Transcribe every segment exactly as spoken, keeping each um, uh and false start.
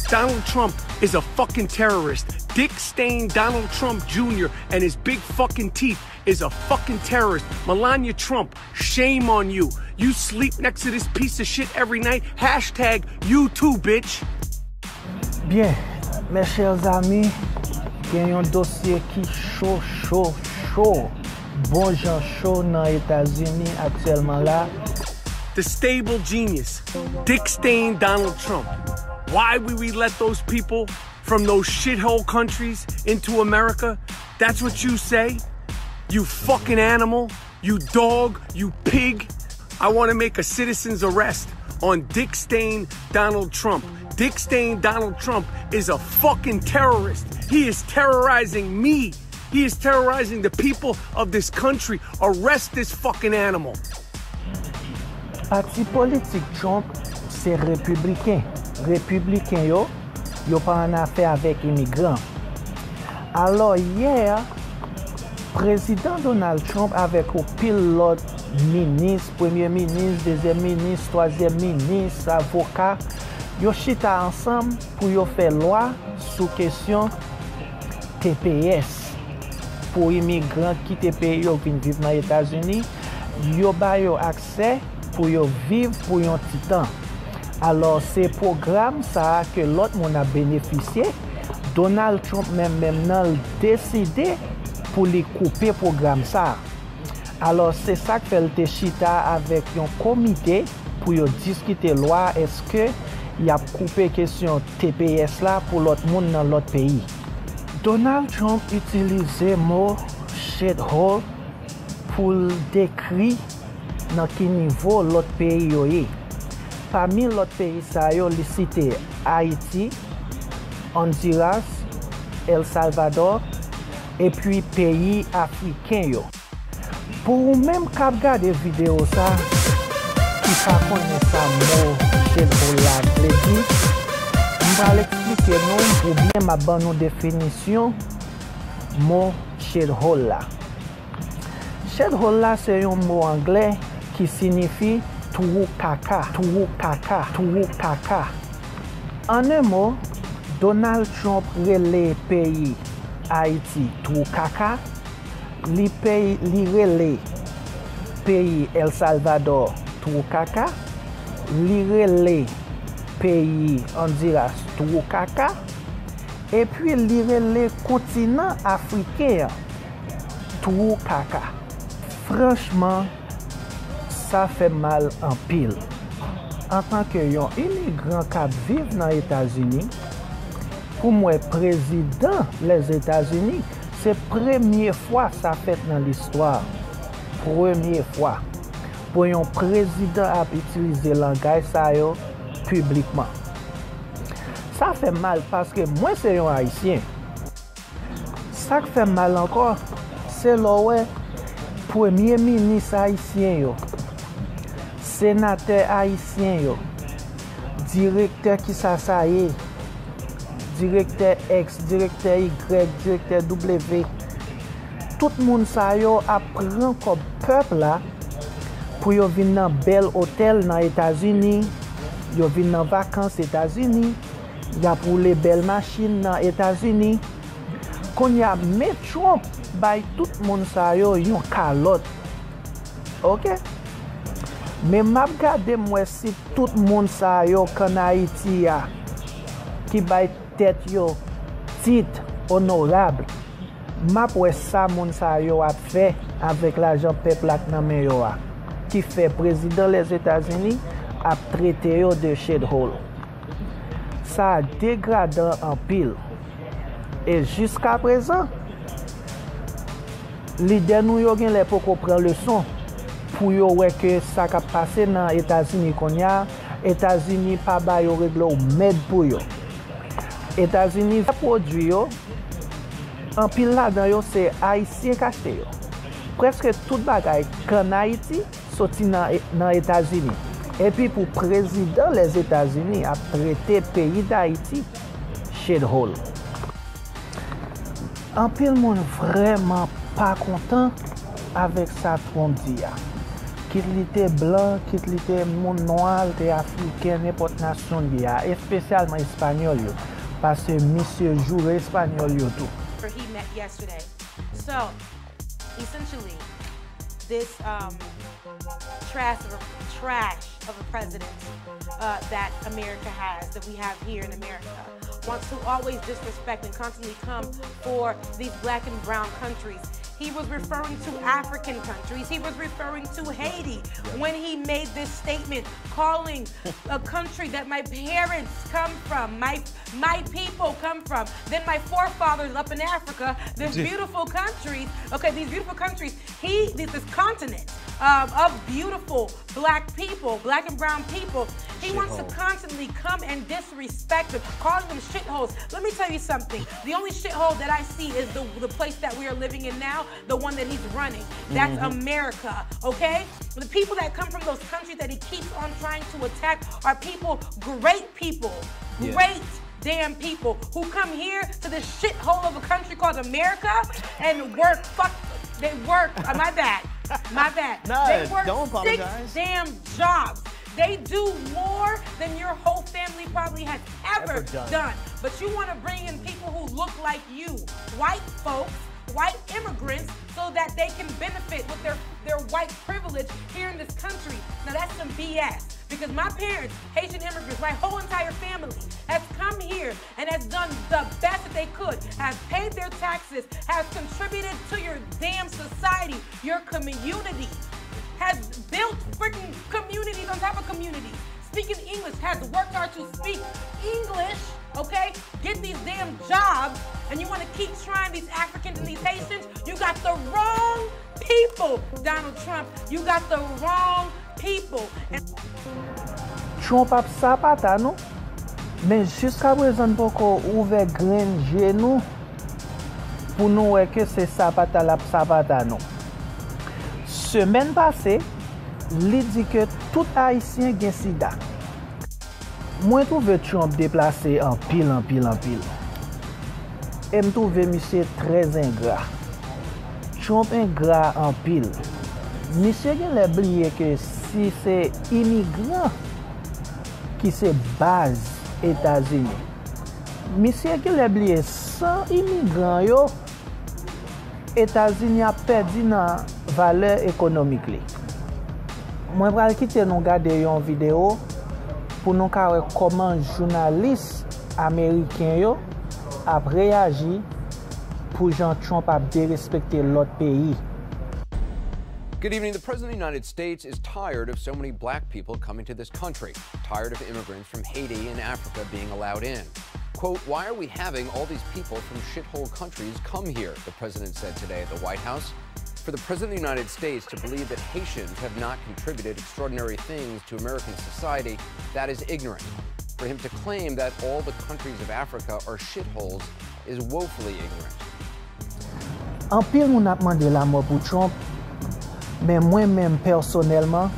Donald Trump is a fucking terrorist. Dick stain Donald Trump Junior and his big fucking teeth is a fucking terrorist. Melania Trump, shame on you. You sleep next to this piece of shit every night. Hashtag you too, bitch. Byen, mes chers amis, gen yon dosye ki cho, cho, cho, bon jan cho nan Etazini aktyèlman la. The stable genius, dick stain Donald Trump. Why would we let those people from those shithole countries into America? That's what you say? You fucking animal? You dog, you pig. I want to make a citizen's arrest on Dick Stain Donald Trump. Dick Stain Donald Trump is a fucking terrorist. He is terrorizing me. He is terrorizing the people of this country. Arrest this fucking animal. Pati politik Trump se repibliken. Repibliken yo, yo pa annafè avèk imigran. Alò, yè, Prezidan Donald Trump avèk yon pil lòt minis, premye minis, dezyèm minis, twazyèm minis, avoka, yo chita ansanm pou yo fè lwa sou kesyon T P S. Pou imigran kite peyi yo vin viv nan Etazini, yo ba yo aksè pou yo viv pou yon ti tan. Alò, se pwogram sa a ke lòt moun ap benefisye. Donald Trump menm menm nan l deside pou li koupe pwogram sa a. Alò, se sa k fè l te chita avèk yon komite pou yo diskite lwa èske y ap koupe kesyon T P S la pou lòt moun nan lòt peyi. Donald Trump itilize mo shithole pou l dekri nan ki nivo lòt peyi yo ye. Pami lòt peyi sa yo, li site Ayiti, Honduras, El Salvador, epi peyi afriken yo. Pou ou menm k ap gade videyo sa, ki pa konnen sa mo shithole la vle di, m pral eksplike nou oubyen m ap ban nou definisyon mo shithole la. Shithole la se yon mo anglè ki sinifi twou kaka, twou kaka, twou kaka. An en mo, Donald Trump rele peyi Ayiti twou kaka, li peyi, li rele peyi El Salvador twou kaka, li rele peyi Honduras twou kaka, epi li rele kontinan afriken an twou kaka. Franchman, sa fè m mal anpil. Antanke yon imigran k ap viv nan Etazini, pou m wè prezidan Lèzetazini, se premye fwa sa fèt nan listwa. Premye fwa pou yon prezidan ap itilize langaj sa yo piblikman. Sa fè m mal paske mwen se yon Ayisyen. Sa k fè m mal ankò, se lè w wè premye minis ayisyen yo, senatè ayisyen yo, direktè kisa sa ye, direktè X, direktè Y, direktè W, tout moun sa yo ap pran kòb pèp la pou yo vin nan bèl otèl nan Etazini, yo vin nan vakans Etazini, y ap woule bèl machin nan Etazini. Kounye a, men Trump bay tout moun sa yo yon kalòt. Oke? Men m ap gade m wè si tout moun sa yo k ann Ayiti a, ki bay tèt yo tit onorab, m ap wè sa moun sa yo ap fè avèk lajan pèp la k nan men yo a, ki fè prezidan Lèzetazini ap trete yo de shithole. Sa degradan anpil. E jiskaprezan, lidè nou yo genlè poko pran leson pou yo wè ke sa k ap pase nan Etazini kounye a, Etazini pa ba yo regle w mèd pou yo. Etazini pwodui yo, anpil ladan yo se Ayisyen k achte yo. Prèske tout bagay k ann Ayiti soti nan, nan Etazini. Epi pou prezidan Lèzetazini ap trete peyi Dayiti shithole. Anpil moun vrèman pa kontan avèk sa Trump di a. Kit li te blan, kit li te moun nwa, li te afriken, nenpòt nasyon l ye a, espesyalman espanyòl yo, paske misye joure espanyòl yo tou. He met yesterday. So, essentially, this um, trash of a trash of a president uh, that America has, that we have here in America, wants to always disrespect and constantly come for these black and brown countries. He was referring to African countries. He was referring to Haiti when he made this statement, calling a country that my parents come from, my my people come from. Then my forefathers up in Africa, this beautiful countries, okay, these beautiful countries, he, this, this continent um, of beautiful black people, black and brown people, he wants to constantly come and disrespect them, calling them shitholes. Let me tell you something. The only shithole that I see is the, the place that we are living in now, the one that he's running. That's America, okay? The people that come from those countries that he keeps on trying to attack are people, great people, great damn people who come here to this shithole of a country called America and work. Fuck, they work. Uh, my bad, my bad. Nah, they work don't apologize. Six damn jobs. They do more than your whole family probably has ever, ever done. Done. But you want to bring in people who look like you, white folks, white immigrants, so that they can benefit with their, their white privilege here in this country. Now that's some B S. Because my parents, Haitian immigrants, my whole entire family has come here and has done the best that they could, has paid their taxes, has contributed to your damn society, your community, has built freaking communities on top of communities, speaking English, has worked hard to speak English, okay? Get these damn jobs, and you want to keep trying these Africans and these Haitians? You got the wrong people, Donald Trump. You got the wrong people. Trump ap sapata nou, men jiskaprezan n poko ouvè grenn je nou pou nou wè ke se sapata l ap sapata nou. Semèn pase, li di ke tout Ayisyen gen sida. Mwen twouve Trump deplase anpil, anpil, anpil. E m twouve misye trè engra. Trump engra anpil. Misye genlè bliye ke si se imigran ki se baz Etazini. Misye genlè bliye san imigran yo, Etazini ap pèdi nan valè ekonomik li. Mwen pral kite nou gade yon videyo pou nou ka wè kòman jounalis ameriken yo ap reyaji pou jan Trump ap derespekte lòt peyi. Good evening. The President of the United States is tired of so many black people coming to this country, tired of immigrants from Haiti and Africa being allowed in. Quote, "Why are we having all these people from shithole countries come here?" the president said today at the White House. For the President of the United States to believe that Haitians have not contributed extraordinary things to American society, that is ignorant. For him to claim that all the countries of Africa are shitholes is woefully ignorant. Anpil moun ap mande lamò pou Trump, men mwen menm pèsonèlman,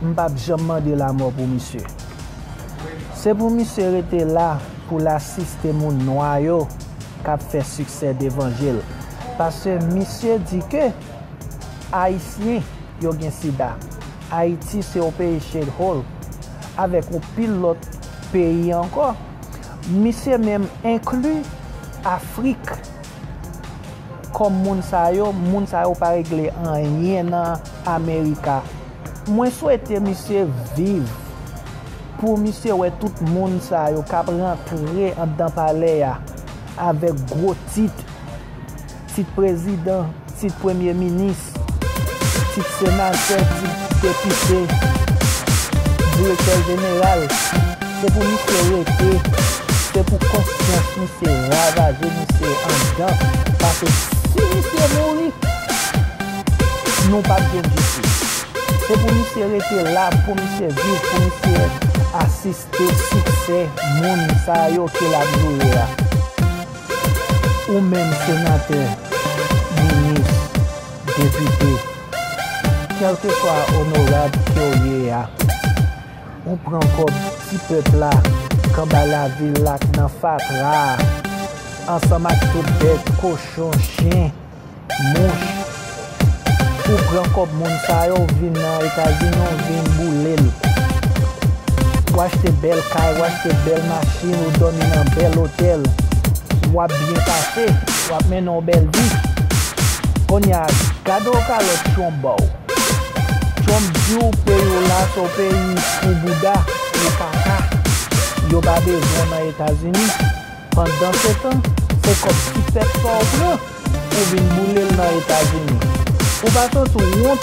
m p ap janm mande lamò pou misye. Se pou misye rete la pou l asiste moun nwa yo k ap fè siksè devan je l. Paske misye di ke Ayisyen yo gen sida. Ayiti se yon peyi shithole avèk yon pil lòt peyi ankò. Misye menm enkli Afrik kòm moun sa yo, moun sa yo pa regle anyen nan Amerika. Mwen swete misye viv pou misye wè tout moun sa yo k ap rantre anndan palè a avèk gwo tit, tit prezidan, tit premye minis, tit senatè, tit depite, direktè jeneral. Se pou misye rete, se pou konsyans misye ravaje misye anndan. Paske si misye mouri, nou p ap jwenn jistis. Se pou misye rete la, pou misye viv, pou misye asiste siksè moun sa yo ke l ap joure a. Ou menm senatè, minis, depite, kèlkeswa onorab ke w ye a, ou pran kòb ti pèp la, k anba lavil la, k nan fatra a, ansanm ak tout bèt, kochon, chen, mouch, Ou pran kòb moun sa yo, vin nan Etazini, ou vin boule l. Ou achte bèl kay, ou achte bèl machin, ou dòmi nan bèl otèl. W ap byen pase, w ap mennen yon bèl vi. Kounye a, gade yon kalòt Trump ba w. Trump di w peyi w la se yon peyi pou bouda, pou kaka. Yo pa bezwen w nan Etazini. Pandansetan, se kòb ti pèp pa w pran pou vin boule l nan Etazini. Ou pa santi w wont